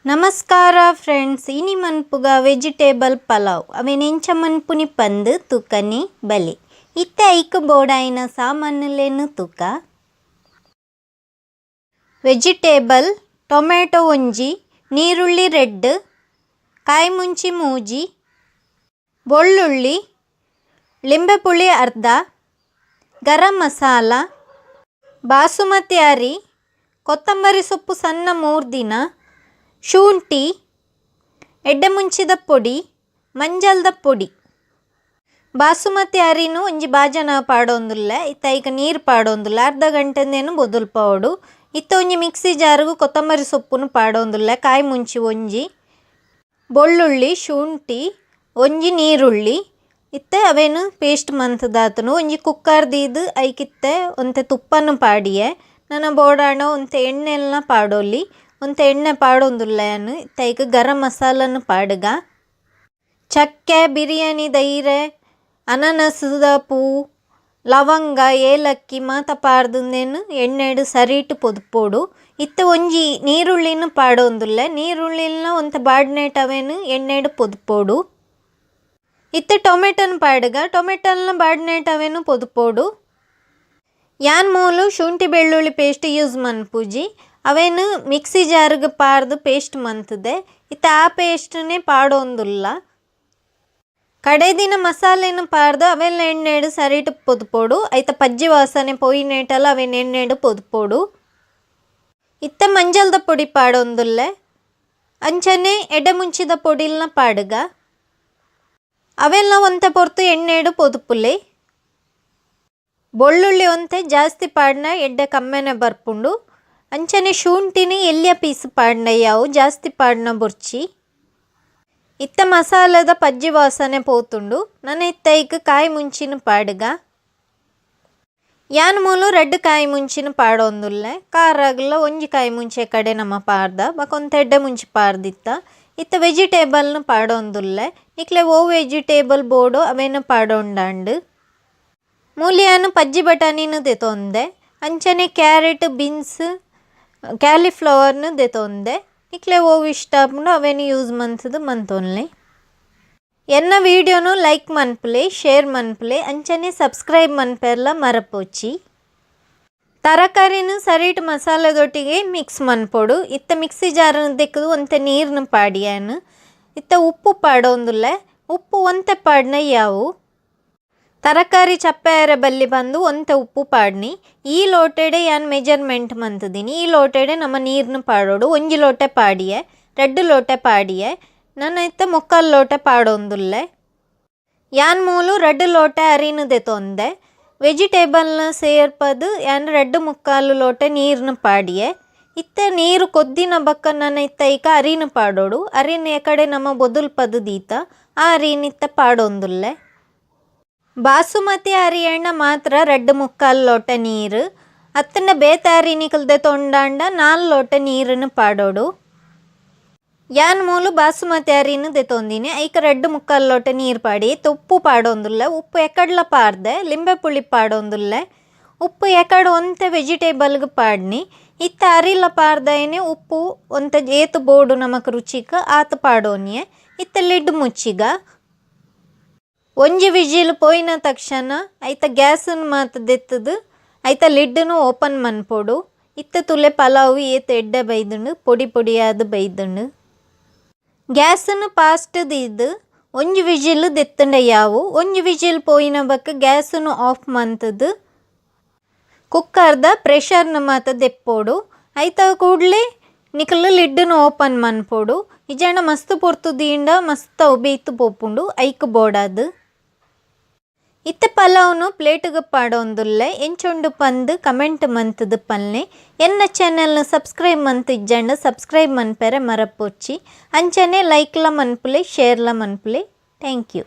ನಮಸ್ಕಾರ ಫ್ರೆಂಡ್ಸ್, ಇನಿ ಮನ್ಪುಗ ವೆಜಿಟೇಬಲ್ ಪಲಾವ್. ಅವೆನ್ ಎಂಚ ಮನ್ಪುನಿ ಪಂದ್ ತೂಕನಿ ಬಲೆ. ಇತ್ತೆ ಐಕ್ ಬೋಡಾಯಿನ ಸಾಮಾನುಲೆನ್ ತೂಕ. ವೆಜಿಟೇಬಲ್: ಟೊಮೆಟೊ ಒಂಜಿ, ನೀರುಳ್ಳಿ ರೆಡ್, ಕಾಯಿ ಮುಂಚಿ ಮೂಜಿ, ಬೊಳ್ಳುಳ್ಳಿ, ಲಿಂಬೆಪುಳಿ ಅರ್ಧ, ಗರಂ ಮಸಾಲ, ಬಾಸುಮತಿ ಅರಿ, ಕೊತ್ತಂಬರಿ ಸೊಪ್ಪು ಸಣ್ಣ ಮೂರ್ದಿನ, ಶುಂಠಿ, ಎಡ್ಡೆ ಮುಂಚಿದ ಪೊಡಿ, ಮಂಜಲ್ದ ಪೊಡಿ. ಬಾಸುಮತಿ ಅರಿನು ಒಂಜಿ ಬಾಜನ ಪಾಡೊಂದುಲ್ಲೆ. ಇತ್ತೆ ಐಕ್ ನೀರು ಪಾಡೊಂದುಲ್ಲೆ. ಅರ್ಧ ಗಂಟೆಂದೇನು ಬೊದುಲ್ಪಾವೊಡು. ಇತ್ತೆ ಒಂಜಿ ಮಿಕ್ಸಿ ಜಾರುಗು ಕೊತ್ತಂಬರಿ ಸೊಪ್ಪುನು ಪಾಡೊಂದುಲ್ಲೆ, ಕಾಯಿ ಮುಂಚಿ ಒಂಜಿ, ಬೊಳ್ಳುಳ್ಳಿ, ಶುಂಠಿ, ಒಂಜಿ ನೀರುಳ್ಳಿ. ಇತ್ತೆ ಅವೆನ್ ಪೇಸ್ಟ್ ಮಂತುದಾತುಂಡು. ಒಂಜಿ ಕುಕ್ಕರ್ ದೀದ್ ಐಕಿತ್ತೆ ಒಂತೆ ತುಪ್ಪನು ಪಾಡಿಯೆ. ನನ ಬೋಡಾಂಡ ಒಂತೆ ಎಣ್ಣೆಲ್ನ ಪಾಡೊಲಿ. ಒಂತೆ ಎಣ್ಣೆ ಪಾಡೊಂದುಲ್ಲೆ ಯಾನ್. ಇತ್ತೆ ಐಕ್ ಗರಂ ಮಸಾಲನು ಪಾಡುಗ. ಚಕ್ಕೆ, ಬಿರಿಯಾನಿ ದೈರೆ, ಅನನಸುದ ಪೂ, ಲವಂಗ, ಏಲಕ್ಕಿ ಮಾತ ಪಾಡ್ದು ಎಣ್ಣೆಡ್ ಸರಿಟ್ ಪೊದುಪೊಡು. ಇತ್ತೆ ಒಂಜಿ ನೀರುಳ್ಳಿನ್ ಪಾಡೊಂದುಲ್ಲೆ. ನೀರುಳ್ಳಿಲ್ನ ಒಂತೆ ಬಾಡ್ನೇಟ್ ಅವೆನ್ ಎಣ್ಣೆಡ್ ಪೊದುಪೊಡು. ಇತ್ತೆ ಟೊಮೆಟೊನ್ ಪಾಡುಗ. ಟೊಮೆಟೊಲ್ನ ಬಾಡ್ನೇಟ್ ಅವೆನ್ ಪೊದುಪೊಡು. ಯಾನ್ ಮೂಲು ಶುಂಠಿ ಬೆಳ್ಳುಳ್ಳಿ ಪೇಸ್ಟ್ ಯೂಸ್ ಮನ್ಪುಜಿ. ಅವೆನ್ ಮಿಕ್ಸಿ ಜಾರ್ಗ್ ಪಾಡ್ದು ಪೇಸ್ಟ್ ಮಂತುದೆ. ಇತ್ತೆ ಆ ಪೇಸ್ಟ್ನೇ ಪಾಡೊಂದುಲ್ಲ. ಕಡೆದಿನ ಮಸಾಲೆನ್ ಪಾಡ್ದು ಅವೆಲ್ಲ ಎಣ್ಣೆಡ್ ಸರಿಟ್ ಪೊದುಪೊಡು. ಐತ ಪಜ್ಜಿ ವಾಸನೆ ಪೋಯಿನೇಟಲ ಅವೆನ್ ಎಣ್ಣೆಡ್ ಪೊದುಪೊಡು. ಇತ್ತೆ ಮಂಜಲ್ದ ಪೊಡಿ ಪಾಡೊಂದುಲ್ಲೆ. ಅಂಚನೆ ಎಡ್ಡೆ ಮುಂಚಿದ ಪೊಡಿಲ್ನ ಪಾಡುಗ. ಅವೆಲ್ಲ ಒಂತೆ ಪೊರ್ತು ಎಣ್ಣೆಡ್ ಪೊದುಪುಲೆ. ಬೊಳ್ಳುಳ್ಳಿ ಒಂತೆ ಜಾಸ್ತಿ ಪಾಡ್ನ ಎಡ್ಡೆ ಕಮ್ಮೆನೆ ಬರ್ಪುಂಡು. ಅಂಚನೆ ಶುಂಠಿನಿ ಎಲ್ಯ ಪೀಸ್ ಪಾಡ್ಂಡ ಯಾವು, ಜಾಸ್ತಿ ಪಾಡ್ನ ಬೊರ್ಚಿ. ಇತ್ತೆ ಮಸಾಲೆದ ಪಜ್ಜಿ ವಾಸನೆ ಪೋತುಂಡು. ನನ ಇತ್ತೆ ಐಕ್ ಕಾಯಿ ಮುಂಚಿನ ಪಾಡುಗ. ಯಾನ್ ಮೂಲು ರಡ್ಡ್ ಕಾಯಿ ಮುಂಚಿನ ಪಾಡೊಂದುಲ್ಲೆ. ಖಾರಗ್ಲ ಒಂಜಿ ಕಾಯಿ ಮುಂಚೆ ಕಡೆ ನಮ ಪಾಡ್ದ. ಬೊಕ ಒಂತೆ ಎಡ್ಡೆ ಮುಂಚಿ ಪಾಡ್ದಿತ್ತ. ಇತ್ತೆ ವೆಜಿಟೇಬಲ್ನ ಪಾಡೊಂದುಲ್ಲೆ. ನಿಕ್ಲೆ ಒವು ವೆಜಿಟೇಬಲ್ ಬೋಡು ಅವೆನ್ ಪಾಡೊಂಡಾಂಡ್. ಮೂಲು ಯಾನ್ ಪಜ್ಜಿ ಬಟಾಣಿನ್ ದೆತೊಂದೆ. ಅಂಚನೆ ಕ್ಯಾರೆಟ್, ಬೀನ್ಸ್, ಕ್ಯಾಲಿಫ್ಲವರ್ನ್ ದೆತೊಂದೆ. ನಿಕ್ಲೆ ಒವು ಇಷ್ಟ ಆಪುಂಡು ಅವೆನ್ ಯೂಸ್ ಮಂತುದು ಮಂತೊನ್ಲೆ. ಎನ್ನ ವೀಡಿಯೋನು ಲೈಕ್ ಮನ್ಪುಲೆ, ಶೇರ್ ಮನ್ಪುಲೆ, ಅಂಚನೆ ಸಬ್ಸ್ಕ್ರೈಬ್ ಮನ್ಪೆರ್ಲ ಮರಪೊಚಿ. ತರಕಾರಿನ್ ಸರಿಟ್ ಮಸಾಲೆದೊಟ್ಟಿಗೆ ಮಿಕ್ಸ್ ಮನ್ಪೊಡು. ಇತ್ತೆ ಮಿಕ್ಸಿ ಜಾರ್ನ್ ದೆಕ್ಕುದು ಒಂತೆ ನೀರ್ನ್ ಪಾಡಿಯಾನ್. ಇತ್ತೆ ಉಪ್ಪು ಪಾಡೊಂದುಲ್ಲೆ. ಉಪ್ಪು ಒಂತೆ ಪಾಡ್ನ ಯಾವು. ತರಕಾರಿ ಚಪ್ಪೆ ಆಯೆರೆ ಬಲ್ಲಿ ಪಂದು ಒಂತೆ ಉಪ್ಪು ಪಾಡ್ನಿ. ಈ ಲೋಟೆಡೆ ಯಾನ್ ಮೆಜರ್ಮೆಂಟ್ ಮಂತುದಿನಿ. ಈ ಲೋಟೆಡೆ ನಮ ನೀರ್ನ್ ಪಾಡೊಡು. ಒಂಜಿ ಲೋಟೆ ಪಾಡಿಯೆ, ರಡ್ಡ್ ಲೋಟೆ ಪಾಡಿಯೆ. ನನ ಇತ್ತೆ ಮುಕ್ಕಾಲ್ ಲೋಟೆ ಪಾಡೊಂದುಲ್ಲೆ. ಯಾನ್ ಮೂಲು ರಡ್ಡ್ ಲೋಟೆ ಅರಿನ್ ದೆತೊಂದೆ. ವೆಜಿಟೇಬಲ್ನ ಸೇರ್ಪದ್ ಯಾನ್ ರಡ್ಡ್ ಮುಕ್ಕಾಲು ಲೋಟೆ ನೀರ್ನ್ ಪಾಡಿಯೆ. ಇತ್ತೆ ನೀರು ಕೊದ್ದಿನ ಬೊಕ್ಕ ನನ ಇತ್ತೆ ಐಕ್ ಅರಿನ್ ಪಾಡೊಡು. ಅರಿನ್ ಎಕಡೆ ನಮ ಬೊದುಲ್ಪದ್ ದೀತ, ಆ ಅರಿನ್ ಇತ್ತೆ ಪಾಡೊಂದುಲ್ಲೆ. ಬಾಸುಮತಿ ಅರಿಯಣ್ಣ ಮಾತ್ರ ರಡ್ಡ್ ಮುಕ್ಕಾಲು ಲೋಟೆ ನೀರು. ಅತ್ತಂಡ ಬೇತೆ ಅರಿ ನಿಕುಲು ದೆತೊಂಡಾಂಡ 4 ಲೋಟೆ ನೀರನ್ನು ಪಾಡೊಡು. ಯಾನ್ ಮೂಲು ಬಾಸುಮತಿ ಅರಿನ್ ದೆತೊಂದಿನಿ. ಐಕ್ ರಡ್ಡ್ ಮುಕ್ಕಾಲು ಲೋಟೆ ನೀರು ಪಾಡಿ. ಉಪ್ಪು ಪಾಡೊಂದುಲ್ಲೆ. ಉಪ್ಪು ಎಕಡ್ಲ ಪಾಡ್ದೆ. ಲಿಂಬೆ ಪುಳಿ ಪಾಡೊಂದುಲ್ಲೆ. ಉಪ್ಪು ಎಕಡ್ ಒಂತೆ ವೆಜಿಟೇಬಲ್ಗ್ ಪಾಡ್ನಿ. ಇತ್ತೆ ಅರಿಲ ಪಾಡ್ದಾಯನೆ ಉಪ್ಪು ಒಂತೆ ಏತ್ ಬೋಡು ನಮಕ್ ರುಚಿಕ್ ಆತ್ ಪಾಡೊನಿಯೆ. ಇತ್ತೆ ಲಿಡ್ ಮುಚ್ಚಿಗ. ಒಂಜಿ ವಿಜಿಲ್ ಪೋಯಿನ ತಕ್ಷಣ ಐತ ಗ್ಯಾಸನ್ ಮಾತ ದೆತ್ತುದು ಐತ ಲಿಡ್ನು ಓಪನ್ ಮನ್ಪೊಡು. ಇತ್ತೆ ತುಲೆ, ಪಲಾವ್ ಏತ್ ಎಡ್ಡೆ ಬೈದುಂಡು, ಪೊಡಿ ಪೊಡಿಯಾದ್ ಬೈದುಂಡು. ಗ್ಯಾಸನ್ ಫಾಸ್ಟ್ ದೀದ್ ಒಂಜಿ ವಿಜಿಲ್ ದೆತ್ತುಂಡ ಯಾವು. ಒಂಜಿ ವಿಜಿಲ್ ಪೋಯಿನ ಬೊಕ್ಕ ಗ್ಯಾಸನ್ ಆಫ್ ಮಂತುದು ಕುಕ್ಕರ್ದ ಪ್ರೆಷರ್ನ ಮಾತ ದೆಪ್ಪೊಡು. ಐತ ಕೂಡ್ಲೆ ನಿಕುಲು ಲಿಡ್ನು ಓಪನ್ ಮನ್ಪೊಡು. ಇಜ್ಜಾಂಡ ಮಸ್ತ್ ಪೊರ್ತು ದೀಂಡ ಮಸ್ತ್ ಅವು ಬೇಯ್ತು ಪೋಪುಂಡು. ಐಕ್ ಬೋಡಾದ್. ಇತ್ತೆ ಪಲಾವ್ನು ಪ್ಲೇಟ್ಗ್ ಪಾಡೊಂದುಲ್ಲೆ. ಎಂಚ ಉಂಡು ಪಂದ್ ಕಮೆಂಟ್ ಮಂತುದು ಪನ್ಲೆ. ಎನ್ನ ಚಾನೆಲ್ನ ಸಬ್ಸ್ಕ್ರೈಬ್ ಮಂತ್ ಇಜ್ಜಾಂಡ ಸಬ್ಸ್ಕ್ರೈಬ್ ಮನ್ಪೆರೆ ಮರಪೊಚ್ಚಿ. ಅಂಚನೆ ಲೈಕ್ಲ ಮನ್ಪುಲೆ, ಶೇರ್ಲ ಮನ್ಪುಲೆ. Thank you.